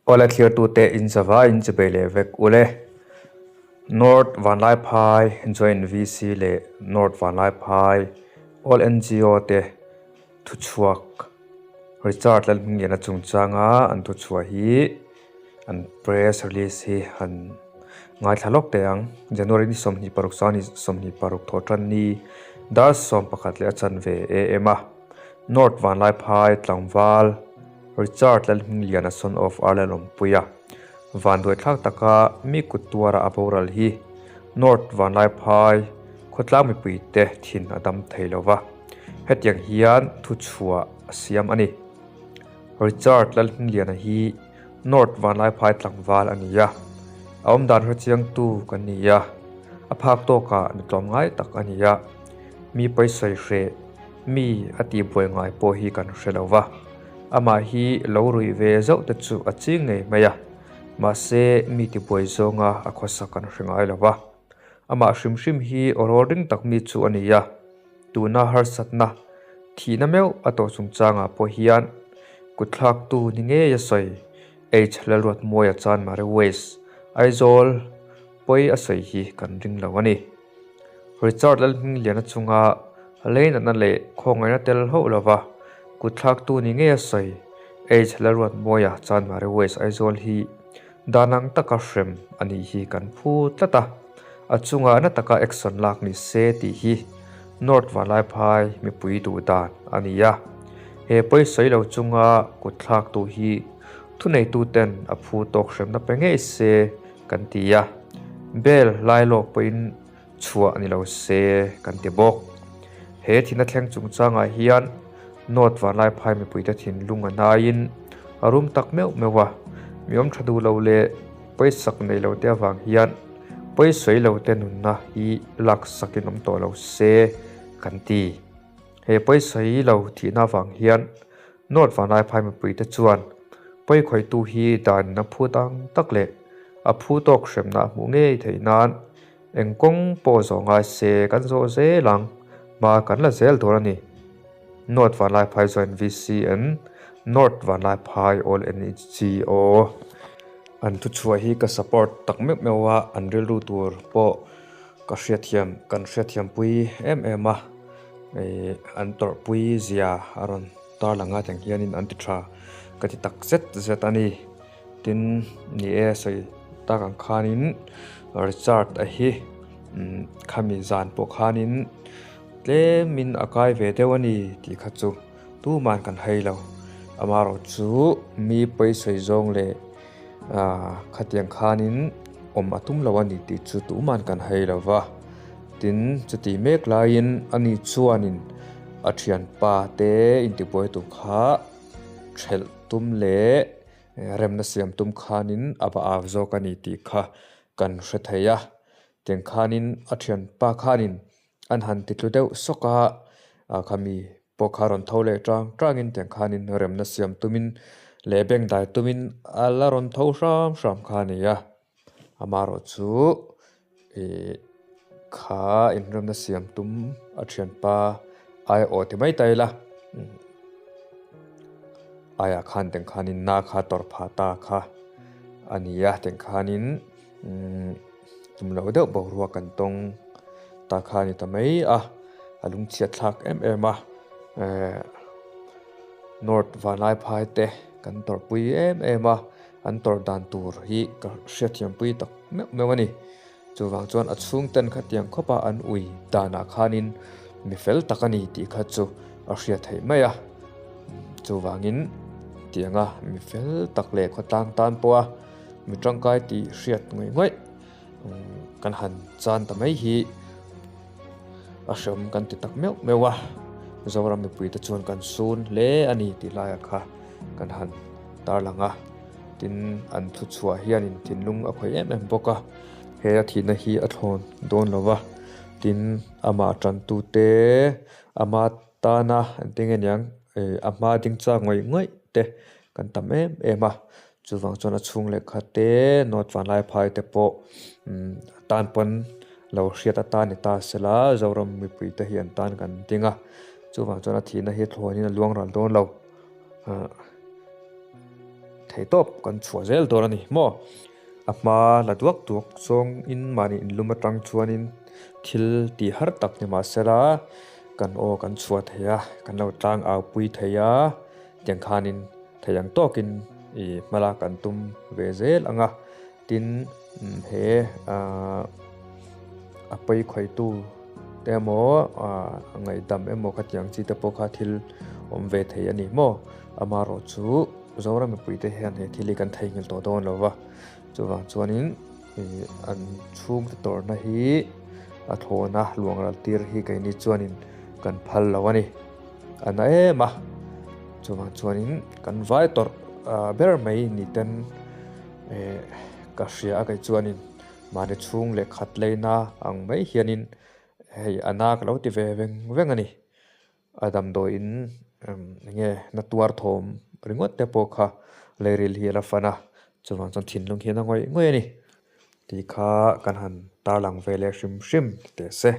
Awle thlirtute in zava in chibei leh vek ule. North Vanlaiphai Joint VC leh North Vanlaiphai All NGO te thuchhuak Richard Lalhmingliana chungchanga an thuchhuah hi an press release hi han ngaithla lawk teh ang. January ni 26 sang ni 26 thawh tan ni dar 11 leh a chanve am a North Vanlaiphai tlangval Richard Lalhmingliana son of Arlalawmpuia vanduaithlak taka mi kut tuara a boral hi North Vanlaiphai khawtlang mipuite thin a dam thei lo va, hetiang hian thuchhuah a siam a ni. Richard Lalhmingliana hi North Vanlaiphai tlangval a ni a, a awmdan hrechiangtu kan ni a, a phak tawkah mi tlawmngai tak a ni a, mi pawisawi hreh Mi a tihbuai ngai pawh hi kan hre lo va, amah hi lo ruih ve zauh te chu a ching ngei mai a, mahse mi tibuai zawnga a khawsa kan hre ngai lo va. Amah hrim hrim hi aw ring tak mi chu a ni a, tuna harsatna, thihna meuh a tawh chungchangah pawh hian kutthlaktu ni ngei a sawi H Lalruatmawia Chanmari West, Aizawl pawi a sawi hi kan ring lo a ni. Richard Lalhmingliana chunga leinatna leh khawngaihna tel hauh lova kutthlaktu ni ngei a sawi H Lalruatmawia Chanmari West Aizawl hi dan ang taka hrem a nih hi kan phu tlat a, a chunga na taka action lak ni se tih hi North Vanlaiphai mipui duh dan a ni a. He pawi sawi lo chunga kutthlaktu hi thuneituten a phu tawk hremna pe ngei se kan ti a, bel lailawk pawhin chhuah ni lo se kan ti bawk. He thina thleng chungchangah hian North Vanlaiphai mipuite thinlung a hnaiin a rum tak meuh meuh a, mi awm tha duh lo leh pawisak nei lo te avang hian pawisawi lo te nunna hi laksakin awm tawh lo se kan ti. He pawisawi lo thihna avang hian North Vanlaiphai mipuite chuan pawikhawihtu hi danin a phu tang tak leh a phu tawk hremna a hmuh ngei theih nan eng kawng pawh zawh ngai se kan zawh zel ang, hma kan la zel dawn a ni. North Vanlaiphai Joint VCN, North Vanlaiphai All NGO. An thuchhuah hi ka support tak meuh meuh a, an rilru tur pawh ka hriatthiam kan hriatthiampui em em a. Ih an tawrhpui zia a rawn tarlang a tiang hianin an ti tha ka ti tak zet zet a ni tin ni e sawi tak ang khanin Richard a hi umm khami zan pawh khanin tlemin a kai ve deuh a ni tih kha chu tuman kan hai lo amaherawhchu mi pawisawi zawng leh ah khatiang khanin awm a tum lo a ni tih chu tuman kan hai lo va. Tin, chutih mek laiin ani chuanin a thianpa te intibuai tur kha thelh tum leh remna siam tum khanin a va au zawk a ni tih kha kan hre thei a. Tiang khanin a thianpa khanin an han ti tlu deuh sawk a, khami pawh kha rawn tho leh tang tangin tiang khanin remna siam tumin leh bank dai tumin a la rawn tho hram hram kha a ni a. Amaherawh chu ih kha inremna siam tum a thianpa ai awh ti mai ta ila aiah khan teng khanin na kha tawrh phah ta kha a ni a teng khanin umm tum loh deuh boruak kan tawng ta kha a ni ta mai a a lungchhiat thlak em em a ehh North Vanlaiphai te kan tawrhpui em em a. An tawrh dan tur hi ka hriatthiampui tak meuh meuh a ni. Chuvang chuan a chhungten khatiang khawpa an ui danah khanin mi fel tak a ni tih kha chu a hriat theih mai a. Chuvangin tianga mi fel tak leh khawtlang tan pawha mi tangkai tih hriat ngawih ngawih kan han chan ta mai hi a hreawm kan ti tak meuh meuh a. Zoram mipuite chuan kan sun hle a ni tih laiah kha kan han tarlang a, tin an thu chhuah hianin thinlung a khawih em em bawk a, he a thihna hi a thlawn dawn lo va, tin amah tantute ama tana engtin nge niang ih a hma ding chak ngawih ngawih te kan tam em em a, chuvang chuan a chhung lehkha te note vanlai phai te pawh umm tan pawn lo hriat atan ni ta sela Zoram mipui te hi an tan kan ding a, chuvang chuan a thihna hi thlawnin a luang ral dawn lo. Theihtawp kan chhuah zel dawn a ni maw? A hma la duak duak zawngin mahni inlum atang chuanin thil tih har tak ni mahsela kan aw kan chhuah thei a, kan lo tlang au pui thei a, tiang khanin thei ang tawkin i hmala kan tum ve zel ang a, tin he a pawi khawitu te emaw ngaihdam emaw khatiang chi te pawh kha thil awm ve thei a ni maw? Amaherawh chu Zoram mipuite hian he thil hi kan theihnghilh tawh dawn lo va, chuvang chuanin ih an chhungte tawrhna hi a thlawna luang ral tir hi keini chuanin kan phal lo a ni. A na em a, chuvang chuanin kan vai tawrh ber mai ni ten eh ka hria a kei chuanin mahni chhung leh khat leina ang mai hianin hei a na ka lo ti ve veng veng a ni. A damdawiin enge na tuar thawm ringawt te pawh kha leiril hi a la fan a, chuvang chuan thinlung hian a ngawih ngawih a ni tih kha kan han tarlang ve leh hrim hrim teh se.